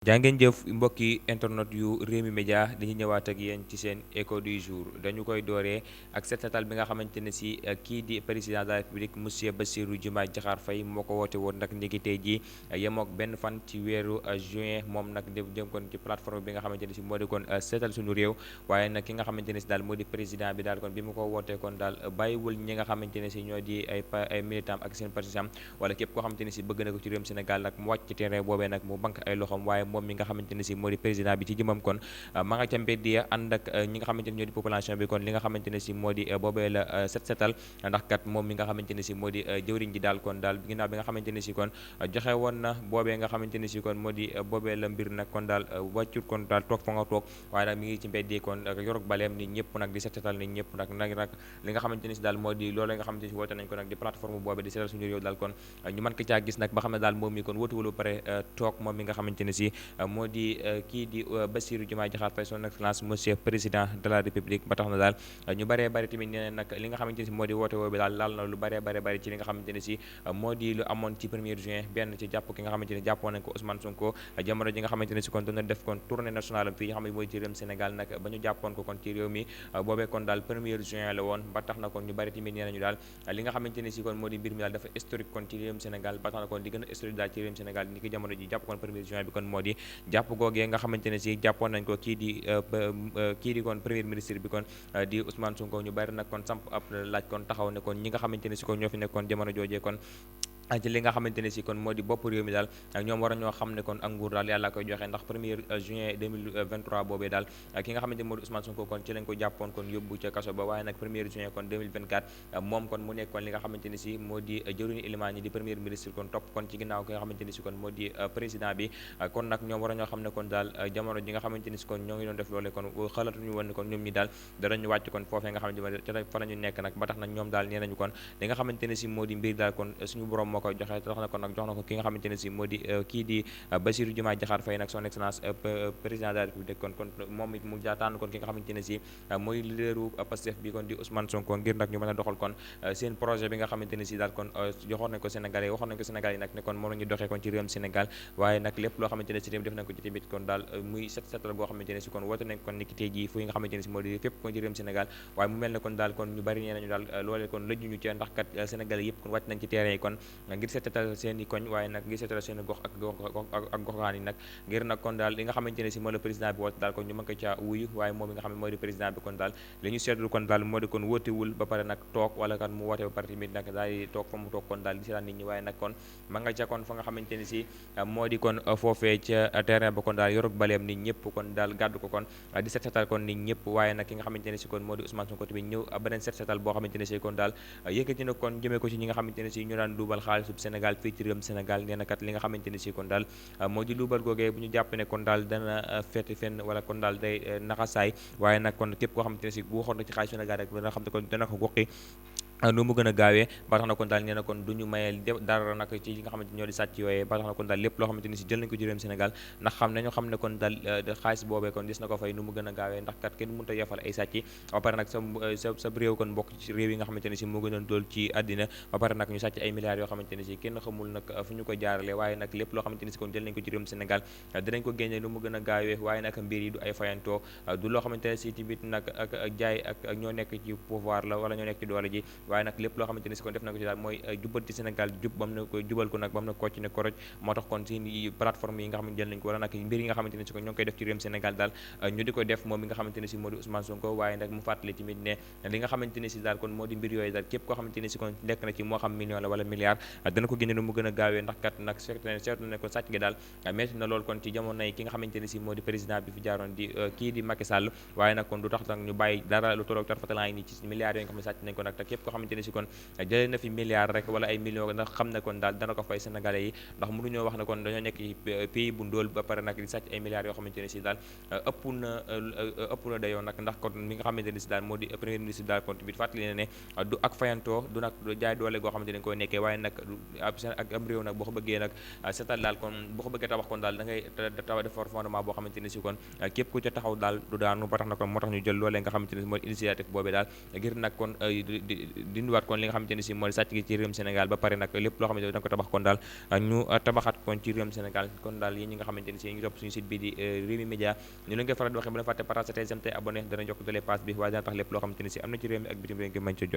jaa ngeen jëf mbokki internet yu Rewmi Média dañuy ñëwaat ak yéen ci seen écho du jour dañu koy dooree ak seetatal bi nga xamante ne si kii di président de la république monsieur Bassirou Diomaye Diakhar Faye moo ko woote woon nag ndiki tey jii yemook benn fan ci weeru juin moom nag jëm kon ci plateforme bi nga xamante ne si moo di kon seetal suñu réew waaye nag ki nga xamante ne si daal moo di président bi daal kon bi mu ko wootee kon daal bàyyiwul ñi nga xamante ne si ñoo di ay militant ak seen partisan wala képp koo xamante ne si bëgg na ko ci réewum Sénégal nag mu wàcc ci terrain boobee nag mu bank ay loxoom waaye moom mi nga xamante ne si moo di président bi ci jëmam kon ma nga ca mbedd ya ànd ak ñi nga xamante ne ñoo di population bi kon li nga xamante ne si moo di boobee la setal ndax kat moom mi nga xamante ne si moo di jëwriñ ji daal kon daal ginnaaw bi nga xamante ne si kon joxe woon na boobee nga xamante ne si kon moo di boobee la mbir nag kon daal wàccut kon daal toog fa nga toog waaye nag mi ngi ci mbedd yi kon yorog baleem nit ñëpp nag di setal nit ñëpp nag li nga xamante ne si daal moo di loolu nga xamante ne si woote nañ ko nag di plateforme boobee di setal suñu réew daal kon ñu mën ko caa gis nag ba xam ne daal moom mi kon wóotuwul ba pare toog moom mi nga xamante ne si moo di kii di Bassirou Diomaye Diakhar Faye son excellence monsieur président de la république ba tax na daal ñu baree bari tamit nee nag li nga xamante ne si moo di woote woo bi daal laal na lu baree bari ci li nga xamante ne si moo di lu amoon ci 1er juin benn ci jàpp ki nga xamante ne jàppoon nañ ko Ousmane Sonko jamono ji nga xamante ne si kon doon def kon tournée nationale am fii nga xam ne mooy ci réewum Sénégal nag ba ñu jàppoon ko kon ci réew mi boobee kon daal 1er juin la woon ba tax na kon ñu bari tamit nee nañu daal li nga xamante ne si kon moo di mbir mi daal dafa historique kon ci réewum Sénégal ba tax na kon di gën a historique daal ci réewum Sénégal ni ki jamono ji jàpp kon 1er juin bi kon moo di jàpp googee nga xamante ne si jàppoon nañ ko kii di kon premier ministre bi kon di Ousmane Sonko ñu bari nag kon samp ab laaj kon taxaw ne kon ñi nga xamante ne si kon ñoo fi nekkoon jamono joojee kon ci li nga xamante ne si kon moo di bopp réew mi daal ñoom war a ñoo xam ne kon ak nguur daal yàlla koy joxe ndax 1er juin 2023 boobee daal ki nga xamante ne moo di Ousmane Sonko kon ci lañ ko jàppoon kon yóbbu ca kaso ba waaye nag 1er juin kon 2024 moom kon mu nekkoon li nga xamante ne si moo di jëruñu ilimaan yi di premier ministre kon topp kon ci ginnaaw ki nga xamante ne si kon moo di président bi kon nag ñoom war a ñoo xam ne kon daal jamono ji nga xamante ne si kon ñoo ngi doon def loole kon xalatuñu woon ne kon ñoom ñi daal danañu wàcc kon foofee nga xamante ne fa lañu nekk nag ba tax nag ñoom daal nee nañu kon li nga xamante ne si moo di mbir daal kon suñu borom moo koy joxe tax na kon nag jox na ko ki nga xamante ne si moo di kii di Bassirou Diomaye Diakhar Faye nag son excellence président de la république kon moom it mu jaataan kon ki nga xamante ne si mooy leaderu Pastef bi kon di Ousmane Sonko ngir nag ñu mën a doxal kon seen projet bi nga xamante ne si daal kon joxoon nañ ko Sénégal yi waxoon nañ ko Sénégal yi nag ne kon moom la ñu doxee kon ci réewum Sénégal waaye nag lépp loo xamante ne si def nañ ko ci tamit kon daal muy setal boo xamante ne si kon woote nañ kon ni ki tey jii fu nga xamante ne si moo di fépp kon ci réewum Sénégal waaye mu mel ne kon daal kon ñu bari nee nañu daal loolee kon lëjjuñu ci ndax kat Sénégal yëpp kon wàcc nañ ci terrain yi kon ngir setal seen i koñ waaye nag ngir seetal seen gox ak goxaan yi nag ngir nag kon daal li nga xamante ne si moo la président bi woote daal kon ñu mën ko caa wuyu waaye moom mi nga xam ne moo di président bi kon daal li ñu seetlu kon daal moo di kon wóotewul ba pare nag toog wala kan mu woote ba pare tamit nag daal di toog fa mu toog kon daal di seetaan nit ñi waaye nag kon ma nga ca kon fa nga xamante ne si moo di kon foofee ca terrain ba kon daal yorog baleem nit ñëpp kon daal gàddu ko kon di seetal kon nit ñëpp waaye nag ki nga xamante ne si kon moo di Ousmane Sonko tamit ñëw beneen seetal boo xamante ne si kon daal yëkkati na kon jëmee ko ci ñi nga xamante ne si ñu daan duubal xaalisub Sénégal fii ci réewum Sénégal nee na kat li nga xamante ne si kon daal moo di luubal googee bu ñu jàpp ne kon daal dana fete fenn wala kon daal day naxasaay waaye nag kon képp koo xamante ne si bu waxoon na ci xaalis Sénégal rek dana xam ne kon dana ko goqi nu mu gën a gaawee ba tax na kon daal nee na kon du ñu mayee dara nag ci yi nga xamante ñoo di sàcc yooyee ba tax na kon daal lépp loo xamante ni si jël nañ ko ci réewum Sénégal ndax xam ne kon daal xaalis boobee kon des na ko fay nu mu gën a gaawee ndax kat kenn mënut a yefal ay sàcc ba pare nag sa réew kon bokk ci réew yi nga xamante ne si moo gënoon dool ci àddina ba pare nag ñu sàcc ay milliards yoo xamante ne si kenn xamul nag fu ñu ko jaarale waaye nag lépp loo xamante ne si kon jël nañ ko ci réewum Sénégal dinañ ko génne nu mu gën a gaawee waaye nag mbir yi du ay fayantoo du loo xamante ne si tamit nag ak jaay ak ñoo nekk ci pouvoir la wala ñoo nekk ci doole ji waaye nag lépp loo xamante ne si kon def na ko ci daal mooy jubbanti Sénégal bam na ko jubal ko nag bam na kocc ne koroj moo tax kon si plateforme yi nga xamante jël nañ ko wala nag mbir yi nga xamante ne si kon ñoo ngi koy def ci réewum Sénégal daal ñu di ko def moom mi nga xamante ne si moo di Ousmane Sonko waaye nag mu fàttali tamit ne li nga xamante ne si daal kon moo di mbir yooyu daal képp koo xamante ne si kon nekk na ci moo xam million la wala milliard dana ko génne nu mu gën a gaawee ndax kat nag seetlu ne ko sàcc gi daal metti na lool kon ci jamono yi ki nga xamante ne si moo di président bi fi jaaroon di kii di Macky Sall waaye nag kon du tax nag ñu bàyyi dara lu tolloog tarfatalaay ni ci milliards yooyu nga xam ne sàcc nañ ko nag te képp koo xamante ne si kon jëlee na fi milliards rek wala ay millions ndax xam ne kon daal dana ko fay sénégalais yi ndax mënuñoo wax ne kon dañoo nekk ci pays bu ndóol ba pare nag di sàcc ay milliards yoo xamante ne si daal ëpp na dayoo nag ndax kon mi nga xamante ne si daal moo di premier ministre daal kon tamit fàttali ne du ak fayantoo du nag jaay doole goo xamante ne koy nekkee waaye nag ak am réew nag boo ko bëggee nag seetal daal kon boo ko bëggee tabax kon daal da ngay tabax def fondement boo xamante ne si kon képp ku ca taxaw daal du daanu ba tax na kon moo tax ñu jël loolee nga xamante ne si mooy initiative boobee daal ngir nag kon dindiwaat kon li nga xamante ne si mooy sàcc gi ci réewum Sénégal ba pare nag lépp loo xamante ne da nga ko tabax kon daal ñu tabaxaat kon ci réewum Sénégal kon daal yéen ñi nga xamante ne si ñu topp suñu site bi di Rewmi Média ñu leen koy faral di waxee bu leen fàtte partage te abonné dana jokk doole pass bi waaye dana tax lépp loo xamante ne si am na ci réew mi ak bitim réew ngi mën ci jot